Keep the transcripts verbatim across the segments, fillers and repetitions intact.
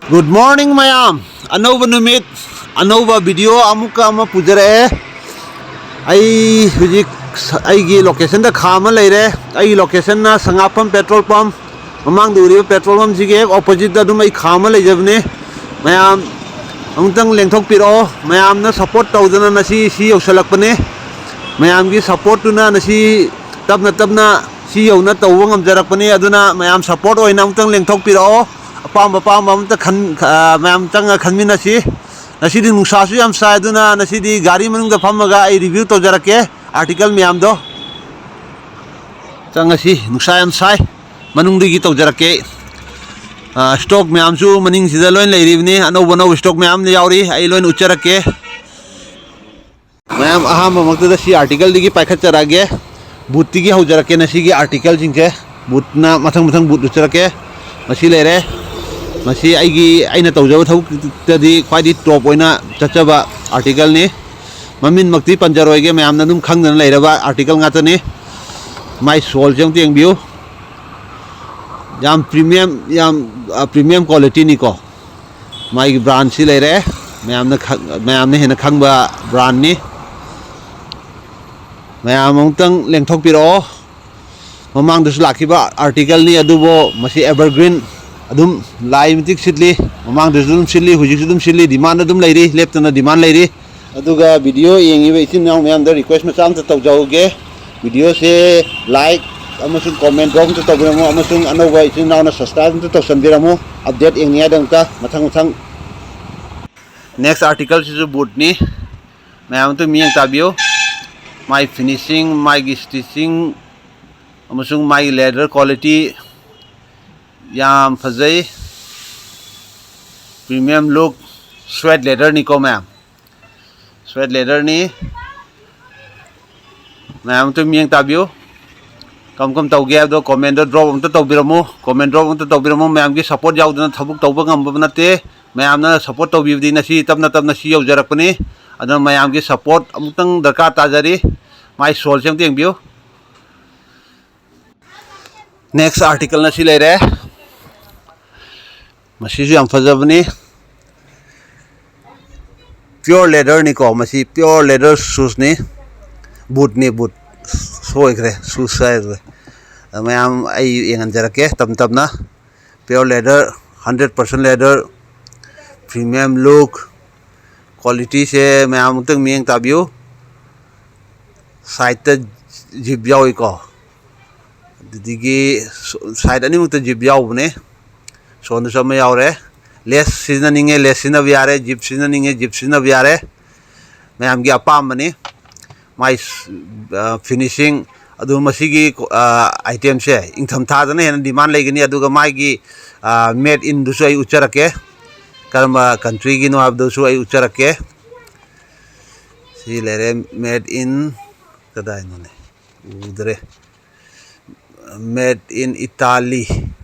Good morning ꯃꯌꯥꯝ, ꯑꯅꯧꯕ ꯅꯨꯃꯤꯠ, ꯑꯅꯧꯕ video ꯑꯃꯨꯛꯀ ꯑꯃ ꯄꯨꯖꯔꯛꯑꯦ꯫ ꯑꯩ ꯍꯧꯖꯤꯛ ꯑꯩꯒꯤ locationꯗ ꯈꯥꯝꯃ ꯂꯩꯔꯦ꯫ ꯑꯩꯒꯤ locationꯅ ꯁꯉꯥꯐꯝ petrol pump, ꯃꯃꯥꯡꯗ ꯎꯔꯤꯕ petrol pumpꯁꯤꯒꯤ ꯍꯦꯛ oppositeꯇ ꯑꯗꯨꯝ ꯑꯩ ꯈꯥꯝꯃ ꯂꯩꯖꯕꯅꯦ꯫ ꯃꯌꯥꯝ ꯑꯃꯨꯛꯇꯪ ꯂꯦꯡꯊꯣꯛꯄꯤꯔꯛꯑꯣ꯫ ꯃꯌꯥꯝꯅ support ꯇꯧꯗꯅ ꯉꯁꯤ ꯁꯤ ꯌꯧꯁꯜꯂꯛꯄꯅꯦ꯫ ꯃꯌꯥꯝꯒꯤ supportꯇꯨꯅ ꯉꯁꯤ ꯇꯞꯅ ꯇꯞꯅ ꯁꯤ ꯌꯧꯅ ꯇꯧꯕ ꯉꯝꯖꯔꯛꯄꯅꯤ꯫ ꯑꯗꯨꯅ ꯃꯌꯥꯝ support ꯑꯣꯏꯅ ꯑꯃꯨꯛꯇꯪ ꯂꯦꯡꯊꯣꯛꯄꯤꯔꯛꯑꯣ꯫ ꯑꯄꯥꯝꯕ ꯑꯄꯥꯝꯕ ꯑꯝꯇ ꯈꯟ-, ꯑ, ꯃꯌꯥꯝ ꯆꯪꯉ ꯈꯟꯃꯤꯟꯅꯁꯤ꯫ ꯉꯁꯤꯗꯤ ꯅꯨꯡꯁꯥꯁꯨ ꯌꯥꯝ ꯁꯥꯏ, ꯑꯗꯨꯅ ꯉꯁꯤꯗꯤ ꯒꯥꯔꯤ ꯃꯅꯨꯡꯗ ꯐꯝꯃꯒ ꯑꯩ review ꯇꯧꯖꯔꯛꯀꯦ article ꯃꯌꯥꯝꯗꯣ꯫ ꯆꯪꯉꯁꯤ, ꯅꯨꯡꯁꯥ ꯌꯥꯝ ꯁꯥꯏ, ꯃꯅꯨꯡꯗꯒꯤ ꯇꯧꯖꯔꯛꯀꯦ꯫ ꯑ, stock ꯃꯌꯥꯝꯁꯨ ꯃꯅꯤꯡꯁꯤꯗ ꯂꯣꯏ ꯂꯩꯔꯤꯕꯅꯤ, ꯑꯅꯧꯕ ꯑꯅꯧꯕ stock ꯃꯌꯥꯝ ꯌꯥꯎꯔꯤ, ꯑꯩ ꯂꯣꯏꯅ ꯎꯠꯆꯔꯛꯀꯦ꯫ ꯃꯌꯥꯝ ꯑꯍꯥꯟꯕꯃꯛꯇꯗ ꯁꯤ articleꯗꯒꯤ ꯄꯥꯏꯈꯠꯆꯔꯛꯑꯒꯦ꯫ Bootꯇꯒꯤ ꯍꯧꯖꯔꯛꯀꯦ ꯉꯁꯤꯒꯤ articleꯁꯤꯡꯁꯦ꯫ Bootꯅ ꯃꯊꯪ ꯃꯊꯪ boot ꯎꯠꯆꯔꯛꯀꯦ꯫ ꯃꯁꯤ ꯂꯩꯔꯦ꯫ ꯃꯁꯤ ꯑꯩꯒꯤ, ꯑꯩꯅ ꯇꯧꯖꯕ ꯊꯕꯛꯇꯗꯤ ꯈ꯭ꯋꯥꯏꯗꯒꯤ top ꯑꯣꯏꯅ ꯆꯠꯆꯕ articleꯅꯤ꯫ ꯃꯃꯤꯡꯃꯛꯇꯤ ꯄꯟꯖꯔꯣꯏꯒꯦ, ꯃꯌꯥꯝꯅ ꯑꯗꯨꯝ ꯈꯪꯗꯅ ꯂꯩꯔꯕ article ꯉꯥꯛꯇꯅꯤ꯫ ꯃꯥꯏ soleꯁꯦ ꯑꯃꯨꯛꯇ ꯌꯦꯡꯕꯤꯌꯨ꯫ ꯌꯥꯝ premium, ꯌꯥꯝ, ꯑ, premium qualityꯅꯤꯀꯣ꯫ ꯃꯥꯒꯤ brandꯁꯤ ꯂꯩꯔꯦ꯫ ꯃꯌꯥꯝꯅ ꯈꯪ-, ꯃꯌꯥꯝꯅ ꯍꯦꯟꯅ ꯈꯪꯕ brandꯅꯤ꯫ ꯃꯌꯥꯝ ꯑꯃꯨꯛꯇꯪ ꯂꯦꯡꯊꯣꯛꯄꯤꯔꯛꯑꯣ꯫ ꯃꯃꯥꯡꯗꯁꯨ ꯂꯥꯛꯈꯤꯕ articleꯅꯤ, ꯑꯗꯨꯕꯨ ꯃꯁꯤ evergreen, ꯑꯗꯨꯝ ꯂꯥꯏ ꯃꯇꯤꯛ ꯁꯤꯠꯂꯤ꯫ ꯃꯃꯥꯡꯗꯁꯨ ꯑꯗꯨꯝ ꯁꯤꯠꯂꯤ, ꯍꯧꯖꯤꯛꯁꯨ ꯑꯗꯨꯝ ꯁꯤꯠꯂꯤ, demand ꯑꯗꯨꯝ ꯂꯩꯔꯤ, ꯂꯦꯞꯇꯅ demand ꯂꯩꯔꯤ꯫ ꯑꯗꯨꯒ video ꯌꯦꯡꯉꯤꯕ ꯏꯆꯤꯟ ꯏꯅꯥꯎ ꯃꯌꯥꯝꯗ request ꯃꯆꯥ ꯑꯝꯇ ꯇꯧꯖꯍꯧꯒꯦ꯫ Videoꯁꯦ like ꯑꯃꯁꯨꯡ comment drop ꯑꯝꯇ ꯇꯧꯕꯤꯔꯝꯃꯣ, ꯑꯃꯁꯨꯡ ꯑꯅꯧꯕ ꯏꯆꯤꯟ ꯏꯅꯥꯎꯅ subscribe ꯑꯝꯇ ꯇꯧꯁꯟꯕꯤꯔꯝꯃꯣ, update ꯌꯦꯡꯅꯤꯡꯉꯥꯏꯗꯃꯛꯇ꯫ ꯃꯊꯪ ꯃꯊꯪ next articleꯁꯤꯁꯨ bootꯅꯤ꯫ ꯃꯌꯥꯝ ꯑꯝꯇ ꯃꯤꯠꯌꯦꯡ ꯇꯥꯕꯤꯌꯨ꯫ ꯃꯥꯒꯤ finishing, ꯃꯥꯒꯤ stitching ꯑꯃꯁꯨꯡ ꯃꯥꯒꯤ leather quality ꯌꯥꯝ ꯐꯖꯩ꯫ Premium look, suede leatherꯅꯤꯀꯣ ꯃꯌꯥꯝ, suede leatherꯅꯤ꯫ ꯃꯌꯥꯝ ꯑꯝꯇ ꯃꯤꯠꯌꯦꯡ ꯇꯥꯕꯤꯌꯨ꯫ ꯀꯔꯝ ꯀꯔꯝ ꯇꯧꯒꯦ ꯍꯥꯏꯕꯗꯣ commentꯗ drop ꯑꯝꯇ ꯇꯧꯕꯤꯔꯝꯃꯨ, comment drop ꯑꯝꯇ ꯇꯧꯕꯤꯔꯝꯃꯨ꯫ ꯃꯌꯥꯝꯒꯤ support ꯌꯥꯎꯗꯅ ꯊꯕꯛ ꯇꯧꯕ ꯉꯝꯕ ꯅꯠꯇꯦ꯫ ꯃꯌꯥꯝꯅ support ꯇꯧꯕꯤꯕꯗꯤ ꯉꯁꯤ ꯇꯞꯅ ꯇꯞꯅ ꯁꯤ ꯌꯧꯖꯔꯛꯄꯅꯤ꯫ ꯑꯗꯨꯅ ꯃꯌꯥꯝꯒꯤ support ꯑꯃꯨꯛꯇꯪ ꯗꯔꯀꯥꯔ ꯇꯥꯖꯔꯤ꯫ ꯃꯥꯏ soleꯁꯦ ꯑꯝꯇ ꯌꯦꯡꯕꯤꯌꯨ꯫ Next articleꯅ ꯁꯤ ꯂꯩꯔꯦ꯫ ꯃꯁꯤꯁꯨ ꯌꯥꯝ ꯐꯖꯕꯅꯤ꯫ Pure leatherꯅꯤꯀꯣ, ꯃꯁꯤ pure leather shoesꯅꯤ꯫ Bootꯅꯤ, boot꯫ ꯁꯣꯏꯈ꯭ꯔꯦ, shoes ꯍꯥꯏꯈ꯭ꯔꯦ꯫ ꯑꯗ ꯃꯌꯥꯝ ꯑꯩ ꯌꯦꯡꯍꯟꯖꯔꯛꯀꯦ ꯇꯞ ꯇꯞꯅ꯫ Pure leather, hundred percent leather, premium look, qualityꯁꯦ ꯃꯌꯥꯝ ꯑꯃꯨꯛꯇꯪ ꯃꯤꯠꯌꯦꯡ ꯇꯥꯕꯤꯌꯨ꯫ Sideꯇ zip ꯌꯥꯎꯏꯀꯣ, ꯑꯗꯨꯗꯒꯤ side ꯑꯅꯤꯃꯛꯇ zip ꯌꯥꯎꯕꯅꯦ꯫ ꯁꯣꯝꯗꯁꯨ ꯑꯃ ꯌꯥꯎꯔꯦ꯫ Lace ꯁꯤꯖꯤꯟꯅꯅꯤꯡꯉꯦ, lace ꯁꯤꯖꯤꯟꯅꯕ ꯌꯥꯔꯦ, zip ꯁꯤꯖꯤꯟꯅꯅꯤꯡꯉꯦ, zip ꯁꯤꯖꯤꯟꯅꯕ ꯌꯥꯔꯦ꯫ ꯃꯌꯥꯝꯒꯤ ꯑꯄꯥꯝꯕꯅꯤ꯫ ꯃꯥꯏ finishing ꯑꯗꯨ ꯃꯁꯤꯒꯤ itemꯁꯦ ꯏꯪꯊꯝꯊꯥꯗꯅ ꯍꯦꯟꯅ demand ꯂꯩꯒꯅꯤ꯫ ꯑꯗꯨꯒ ꯃꯥꯒꯤ made inꯗꯨꯁꯨ ꯑꯩ ꯎꯠꯆꯔꯛꯀꯦ, ꯀꯔꯝꯕ countryꯒꯤꯅꯣ ꯍꯥꯏꯕꯗꯨꯁꯨ ꯑꯩ ꯎꯠꯆꯔꯛꯀꯦ꯫ ꯁꯤ ꯂꯩꯔꯦ, made in, ꯀꯗꯥꯏꯅꯣꯅꯦ, ꯎꯗ꯭ꯔꯦ꯫ Made in Italy,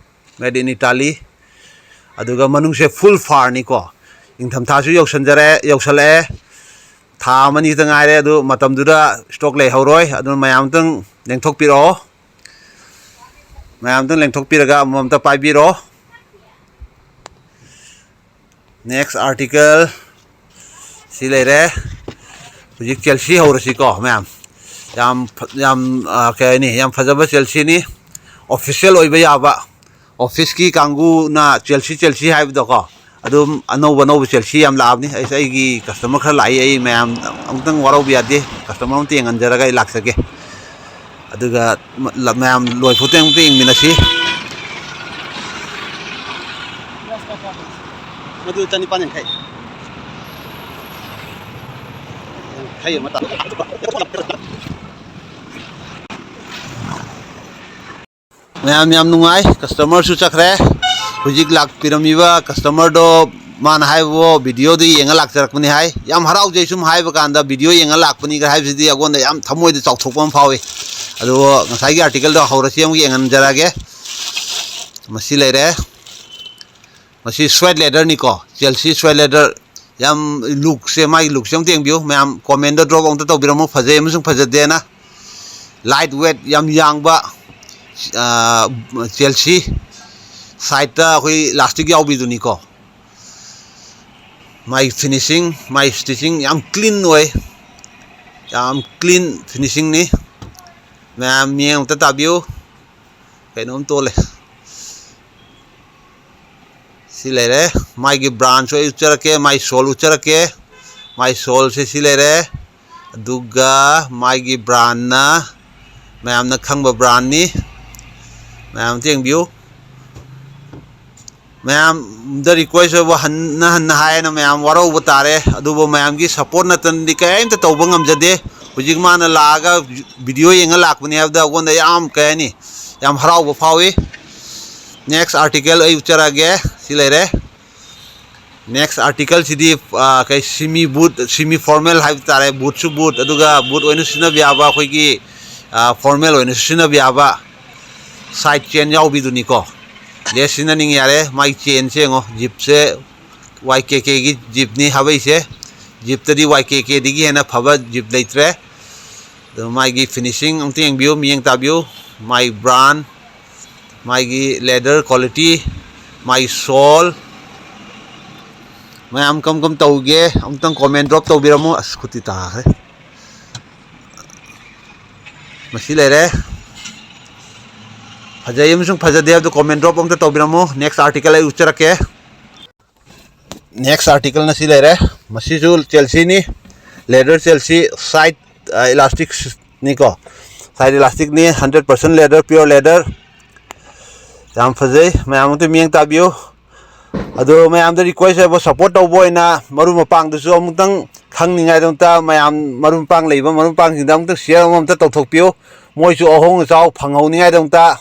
made in Italy꯫ ꯑꯗꯨꯒ ꯃꯅꯨꯡꯁꯦ full furꯅꯤꯀꯣ꯫ ꯏꯪꯊꯝꯊꯥꯁꯨ ꯌꯧꯁꯟꯖꯔꯦ, ꯌꯧꯁꯜꯂꯛꯑꯦ꯫ ꯊꯥ ꯑꯃꯅꯤꯗ ꯉꯥꯏꯔꯦ, ꯑꯗꯨ ꯃꯇꯝꯗꯨꯗ stock ꯂꯩꯍꯧꯔꯣꯏ꯫ ꯑꯗꯨꯅ ꯃꯌꯥꯝ ꯑꯝꯇꯪ ꯂꯦꯡꯊꯣꯛꯄꯤꯔꯛꯑꯣ꯫ ꯃꯌꯥꯝ ꯑꯝꯇꯪ ꯂꯦꯡꯊꯣꯛꯄꯤꯔꯒ ꯑꯃꯃꯝꯇ ꯄꯥꯏꯕꯤꯔꯣ꯫ Next article ꯁꯤ ꯂꯩꯔꯦ꯫ ꯍꯧꯖꯤꯛ Chelsea ꯍꯧꯔꯁꯤꯀꯣ ꯃꯌꯥꯝ꯫ ꯌꯥꯝ ꯐ-, ꯌꯥꯝ, ꯑ, ꯀꯩ ꯍꯥꯏꯅꯤ, ꯌꯥꯝ ꯐꯖꯕ Chelseaꯅꯤ꯫ Official ꯑꯣꯏꯕ ꯌꯥꯕ, officeꯀꯤ ꯀꯥꯡꯕꯨꯅ Chelsea, Chelsea ꯍꯥꯏꯕꯗꯣꯀꯣ, ꯑꯗꯨꯝ ꯑꯅꯧꯕ ꯑꯅꯧꯕ Chelsea ꯌꯥꯝ ꯂꯥꯛꯑꯕꯅꯤ꯫ ꯑꯩꯁꯦ, ꯑꯩꯒꯤ customer ꯈꯔ ꯂꯥꯛꯏ, ꯑꯩ ꯃꯌꯥꯝ ꯑꯃꯨꯛꯇꯪ ꯋꯥꯔꯧꯕ ꯌꯥꯗꯦ꯫ Customer ꯑꯝꯇ ꯌꯦꯡꯍꯟꯖꯔꯒ ꯑꯩ ꯂꯥꯛꯆꯒꯦ꯫ ꯑꯗꯨꯒ ꯃ-, ꯂ-, ꯃꯌꯥꯝ ꯂꯣꯏꯐꯥꯎꯇ ꯑꯃꯨꯛꯇ ꯌꯦꯡꯃꯤꯟꯅꯁꯤ꯫ ꯃꯗꯨ ꯆꯅꯤꯄꯥꯟ ꯌꯥꯡꯈꯩ꯫ ꯌꯥꯡꯈꯩ ꯑꯃ ꯇꯥ-, ꯃꯌꯥꯝ ꯌꯥꯝ ꯅꯨꯡꯉꯥꯏ, customerꯁꯨ ꯆꯠꯈ꯭ꯔꯦ꯫ ꯍꯧꯖꯤꯛ ꯂꯥꯛꯄꯤꯔꯝꯃꯤꯕ customerꯗꯣ ꯃꯥꯅ ꯍꯥꯏꯕꯕꯨ videoꯗ ꯌꯦꯡꯉ ꯂꯥꯛꯆꯔꯛꯄꯅꯤ ꯍꯥꯏ꯫ ꯌꯥꯝ ꯍꯔꯥꯎꯖꯩ, ꯁꯨꯝ ꯍꯥꯏꯕ ꯀꯥꯟꯗ video ꯌꯦꯡꯉ ꯂꯥꯛꯄꯅꯤꯒ ꯍꯥꯏꯕꯁꯤꯗꯤ ꯑꯩꯉꯣꯟꯗ ꯌꯥꯝ ꯊꯃꯣꯏꯗ ꯆꯥꯎꯊꯣꯛꯄ ꯑꯃ ꯐꯥꯎꯏ꯫ ꯑꯗꯨꯕꯨ ꯉꯁꯥꯏꯒꯤ articleꯗꯣ ꯍꯧꯔꯁꯤ ꯑꯃꯨꯛ ꯌꯦꯡꯍꯟꯖꯔꯛꯑꯒꯦ꯫ ꯃꯁꯤ ꯂꯩꯔꯦ꯫ ꯃꯁꯤ suede leatherꯅꯤꯀꯣ, Chelsea suede leather꯫ ꯌꯥꯝ lookꯁꯦ, ꯃꯥꯒꯤ lookꯁꯦ ꯑꯝꯇ ꯌꯦꯡꯕꯤꯌꯨ ꯃꯌꯥꯝ, commentꯗ drop ꯑꯝꯇ ꯇꯧꯕꯤꯔꯝꯃꯣ, ꯐꯖꯩ ꯑꯃꯁꯨꯡ ꯐꯖꯗꯦꯅ꯫ Light weight, ꯌꯥꯝ ꯌꯥꯡꯕ, ꯑ, Chelsea꯫ ꯁꯥꯏꯠꯇ ꯑꯩꯈꯣꯏ ꯏꯂꯥꯁꯇꯤꯛ ꯌꯥꯎꯕꯤꯗꯨꯅꯤꯀꯣ꯫ ꯃꯥꯏ ꯐꯤꯅꯤꯁꯤꯡ, ꯃꯥꯏ ꯁ꯭ꯇꯤꯆꯤꯡ ꯌꯥꯝ ꯀ꯭ꯂꯤꯟ ꯑꯣꯏ, ꯌꯥꯝ ꯀ꯭ꯂꯤꯟ ꯐꯤꯅꯤꯁꯤꯡꯅꯤ꯫ ꯃꯌꯥꯝ ꯃꯤꯠꯌꯦꯡ ꯑꯝꯇ ꯇꯥꯕꯤꯌꯨ꯫ ꯀꯩꯅꯣꯝ ꯇꯣꯜꯂꯦ꯫ ꯁꯤ ꯂꯩꯔꯦ꯫ ꯃꯥꯒꯤ ꯕ꯭ꯔꯥꯟꯁꯨ ꯑꯩ ꯎꯠꯆꯔꯛꯀꯦ, ꯃꯥꯏ ꯁꯣꯜ ꯎꯠꯆꯔꯛꯀꯦ꯫ ꯃꯥꯏ ꯁꯣꯜꯁꯦ ꯁꯤ ꯂꯩꯔꯦ꯫ ꯑꯗꯨꯒ ꯃꯥꯒꯤ ꯕ꯭ꯔꯥꯟꯅ ꯃꯌꯥꯝꯅ ꯈꯪꯕ ꯕ꯭ꯔꯥꯟꯅꯤ꯫ ꯃꯌꯥꯝ ꯑꯝꯇ ꯌꯦꯡꯕꯤꯌꯨ꯫ ꯃꯌꯥꯝꯗ ꯔꯤꯀ꯭ꯋꯦꯁ ꯑꯣꯏꯕ, ꯍꯟꯅ ꯍꯟꯅ ꯍꯥꯏꯌꯦꯅ ꯃꯌꯥꯝ ꯋꯥꯔꯧꯕ ꯇꯥꯔꯦ, ꯑꯗꯨꯕꯨ ꯃꯌꯥꯝꯒꯤ ꯁꯄꯣꯔꯠ ꯅꯠꯇꯅꯗꯤ ꯀꯔꯤꯝꯇ ꯇꯧꯕ ꯉꯝꯖꯗꯦ꯫ ꯍꯧꯖꯤꯛ ꯃꯥꯅ ꯂꯥꯛꯑꯒ ꯚꯤꯗꯤꯑꯣ ꯌꯦꯡꯉ ꯂꯥꯛꯄꯅꯤ ꯍꯥꯏꯕꯗ ꯑꯩꯉꯣꯟꯗ ꯌꯥꯝ, ꯀꯩ ꯍꯥꯏꯅꯤ, ꯌꯥꯝ ꯍꯔꯥꯎꯕ ꯐꯥꯎꯏ꯫ ꯅꯦꯛꯁ ꯑꯥꯔꯇꯤꯀꯜ ꯑꯩ ꯎꯠꯆꯔꯛꯑꯒꯦ꯫ ꯁꯤ ꯂꯩꯔꯦ꯫ ꯅꯦꯛꯁ ꯑꯥꯔꯇꯤꯀꯜꯁꯤꯗꯤ, ꯑ, ꯀꯩ, ꯁꯤꯃꯤ ꯕꯨꯠ, ꯁꯤꯃꯤ ꯐꯣꯔꯃꯦꯜ ꯍꯥꯏꯕ ꯇꯥꯔꯦ꯫ ꯕꯨꯠꯁꯨ ꯕꯨꯠ, ꯑꯗꯨꯒ ꯕꯨꯠ ꯑꯣꯏꯅ ꯁꯤꯖꯤꯟꯅꯕ ꯌꯥꯕ, ꯑꯩꯈꯣꯏꯒꯤ, ꯑ, ꯐꯣꯔꯃꯦꯜ ꯑꯣꯏꯅ ꯁꯤꯖꯤꯟꯅꯕ ꯌꯥꯕ ꯁꯥꯏꯠ ꯆꯦꯟ ꯌꯥꯎꯕꯤꯗꯨꯅꯤꯀꯣ꯫ ꯂꯦꯁ ꯁꯤꯖꯤꯟꯅꯅꯤꯡꯉꯦ ꯌꯥꯔꯦ꯫ ꯃꯥꯒꯤ ꯆꯦꯟꯁꯦ ꯌꯦꯡꯉꯣ, ꯖꯤꯞꯁꯦ ꯋꯥꯏ ꯀꯦ ꯀꯦꯒꯤ ꯖꯤꯞꯅꯤ ꯍꯥꯞꯄꯛꯏꯁꯦ꯫ ꯖꯤꯞꯇꯗꯤ ꯋꯥꯏ ꯀꯦ ꯀꯦꯗꯒꯤ ꯍꯦꯟꯅ ꯐꯕ ꯖꯤꯞ ꯂꯩꯇ꯭ꯔꯦ꯫ ꯑꯗꯨ ꯃꯥꯒꯤ ꯐꯤꯅꯤꯁꯤꯡ ꯑꯝꯇ ꯌꯦꯡꯕꯤꯌꯨ, ꯃꯤꯠꯌꯦꯡ ꯇꯥꯕꯤꯌꯨ꯫ ꯃꯥꯒꯤ ꯕ꯭ꯔꯥꯟ, ꯃꯥꯒꯤ ꯂꯦꯗꯔ ꯀ꯭ꯋꯥꯂꯤꯇꯤ, ꯃꯥꯒꯤ ꯁꯣꯜ, ꯃꯌꯥꯝ ꯀꯝ ꯀꯝ ꯇꯧꯒꯦ ꯑꯃꯨꯛꯇꯪ ꯀꯣꯃꯦꯟ ꯗ꯭ꯔꯣꯞ ꯇꯧꯕꯤꯔꯝꯃꯨ꯫ ꯑꯁ, ꯈꯨꯠꯇꯤ ꯇꯥꯈ꯭ꯔꯦ꯫ ꯃꯁꯤ ꯂꯩꯔꯦ꯫ ꯐꯖꯩ ꯑꯃꯁꯨꯡ ꯐꯖꯗꯦ ꯍꯥꯏꯕꯗꯨ ꯀꯣꯃꯦꯟ ꯗ꯭ꯔꯣꯞ ꯑꯝꯇ ꯇꯧꯕꯤꯔꯝꯃꯨ꯫ ꯅꯦꯛꯁ ꯑꯥꯔꯇꯤꯀꯜ ꯑꯩ ꯎꯠꯆꯔꯛꯀꯦ꯫ ꯅꯦꯛꯁ ꯑꯥꯔꯇꯤꯀꯜꯅ ꯁꯤ ꯂꯩꯔꯦ꯫ ꯃꯁꯤꯁꯨ ꯆꯦꯜꯁꯤꯅꯤ, ꯂꯦꯗꯔ ꯆꯦꯜꯁꯤ, ꯁꯥꯏꯠ, ꯑ, ꯏꯂꯥꯁꯇꯤꯛꯅꯤꯀꯣ꯫ ꯁꯥꯏꯠ ꯏꯂꯥꯁꯇꯤꯛꯅꯤ, hundred percent leather, pure leather. ꯌꯥꯝ ꯐꯖꯩ, ꯃꯌꯥꯝ ꯑꯝꯇ ꯃꯤꯠꯌꯦꯡ ꯇꯥꯕꯤꯌꯨ꯫ ꯑꯗꯣ ꯃꯌꯥꯝꯗ ꯔꯤꯀ꯭ꯋꯦꯁ ꯑꯣꯏꯕ, ꯁꯄꯣꯔꯠ ꯇꯧꯕ ꯑꯣꯏꯅ ꯃꯔꯨꯞ ꯃꯄꯥꯡꯗꯨꯁꯨ ꯑꯃꯨꯛꯇꯪ ꯈꯪꯅꯤꯡꯉꯥꯏꯗꯃꯛꯇ, ꯃꯌꯥꯝ ꯃꯔꯨꯞ ꯃꯄꯥꯡ ꯂꯩꯕ ꯃꯔꯨꯞ ꯃꯄꯥꯡꯁꯤꯡꯗ ꯑꯃꯨꯛꯇꯪ ꯁꯤꯌꯔ ꯑꯃꯃꯝꯇ ꯇꯧꯊꯣꯛꯄꯤꯌꯨ꯫ ꯃꯣꯏꯁꯨ ꯑꯍꯣꯡ ꯑꯆꯥꯎ ꯐꯪꯍꯧꯅꯤꯡꯉꯥꯏꯗꯃꯛꯇ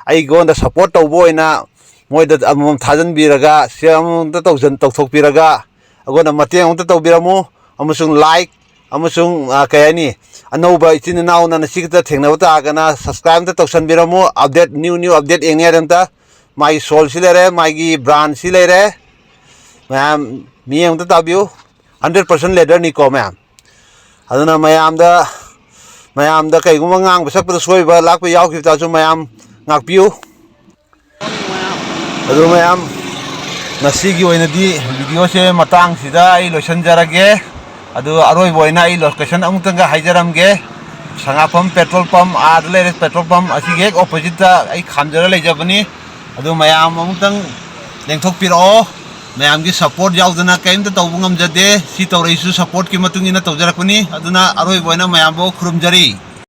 ꯑꯩꯉꯣꯟꯗ ꯁꯄꯣꯔꯠ ꯇꯧꯕ ꯑꯣꯏꯅ ꯃꯣꯏꯗ ꯑꯃꯃꯝ ꯊꯥꯖꯤꯟꯕꯤꯔꯒ, ꯁꯤꯌꯔ ꯑꯃꯃꯝꯇ ꯇꯧꯖꯟ-, ꯇꯧꯊꯣꯛꯄꯤꯔꯒ, ꯑꯩꯉꯣꯟꯗ ꯃꯇꯦꯡ ꯑꯃꯨꯛꯇ ꯇꯧꯕꯤꯔꯝꯃꯨ꯫ ꯑꯃꯁꯨꯡ ꯂꯥꯏꯛ ꯑꯃꯁꯨꯡ, ꯑ, ꯀꯩ ꯍꯥꯏꯅꯤ, ꯑꯅꯧꯕ ꯏꯆꯤꯟ ꯏꯅꯥꯎꯅ ꯅꯁꯤꯈꯛꯇ ꯊꯦꯡꯅꯕ ꯇꯥꯔꯒꯅ ꯁꯕꯁꯀ꯭ꯔꯥꯏꯕ ꯑꯝꯇ ꯇꯧꯁꯟꯕꯤꯔꯝꯃꯨ꯫ ꯑꯞꯗꯦꯠ, ꯅ꯭ꯌꯨ ꯅ꯭ꯌꯨ ꯑꯞꯗꯦꯠ ꯌꯦꯡꯅꯤꯡꯉꯥꯏꯗꯃꯛꯇ꯫ ꯃꯥꯒꯤ ꯁꯣꯜꯁꯤ ꯂꯩꯔꯦ, ꯃꯥꯒꯤ ꯕ꯭ꯔꯥꯟꯁꯤ ꯂꯩꯔꯦ꯫ ꯃꯌꯥꯝ ꯃꯤꯠꯌꯦꯡ ꯑꯝꯇ ꯇꯥꯕꯤꯌꯨ꯫ ꯍꯟꯗ꯭ꯔꯦꯠ ꯄꯥꯔꯁꯦꯟ ꯂꯦꯗꯔꯅꯤꯀꯣ ꯃꯌꯥꯝ꯫ ꯑꯗꯨꯅ ꯃꯌꯥꯝꯗ, ꯃꯌꯥꯝꯗ ꯀꯩꯒꯨꯝꯕ ꯉꯥꯡꯕ ꯁꯛꯄꯗ ꯁꯣꯏꯕ ꯂꯥꯛꯄ ꯌꯥꯎꯈꯤꯕ ꯇꯥꯔꯁꯨ ꯃꯌꯥꯝ ꯉꯥꯛꯄꯤꯌꯨ꯫ ꯑꯗꯨ ꯃꯌꯥꯝ, ꯉꯁꯤꯒꯤ ꯑꯣꯏꯅꯗꯤ ꯚꯤꯗꯤꯑꯣꯁꯦ ꯃꯇꯥꯡꯁꯤꯗ ꯑꯩ ꯂꯣꯏꯁꯤꯟꯖꯔꯒꯦ꯫ ꯑꯗꯨ ꯑꯔꯣꯏꯕ ꯑꯣꯏꯅ ꯑꯩ ꯂꯣꯀꯦꯁꯟ ꯑꯃꯨꯛꯇꯪꯒ ꯍꯥꯏꯖꯔꯝꯒꯦ꯫ ꯁꯉꯥꯐꯝ ꯄꯦꯇ꯭ꯔꯣꯜ ꯄꯝ, ꯑꯥꯗ ꯂꯩꯔꯦ ꯄꯦꯇ꯭ꯔꯣꯜ ꯄꯝ ꯑꯁꯤꯒꯤ ꯍꯦꯛ ꯑꯣꯄꯣꯖꯤꯠꯇ ꯑꯩ ꯈꯥꯝꯖꯔ ꯂꯩꯖꯕꯅꯤ꯫ ꯑꯗꯨ ꯃꯌꯥꯝ ꯑꯃꯨꯛꯇꯪ ꯂꯦꯡꯊꯣꯛꯄꯤꯔꯛꯑꯣ꯫ ꯃꯌꯥꯝꯒꯤ ꯁꯄꯣꯔꯠ ꯌꯥꯎꯗꯅ ꯀꯔꯤꯝꯇ ꯇꯧꯕ ꯉꯝꯖꯗꯦ꯫ ꯁꯤ ꯇꯧꯔꯛꯏꯁꯨ ꯁꯄꯣꯔꯠꯀꯤ ꯃꯇꯨꯡ ꯏꯟꯅ ꯇꯧꯖꯔꯛꯄꯅꯤ꯫ ꯑꯗꯨꯅ ꯑꯔꯣꯏꯕ ꯑꯣꯏꯅ ꯃꯌꯥꯝꯕꯨ ꯈꯨꯔꯨꯝꯖꯔꯤ꯫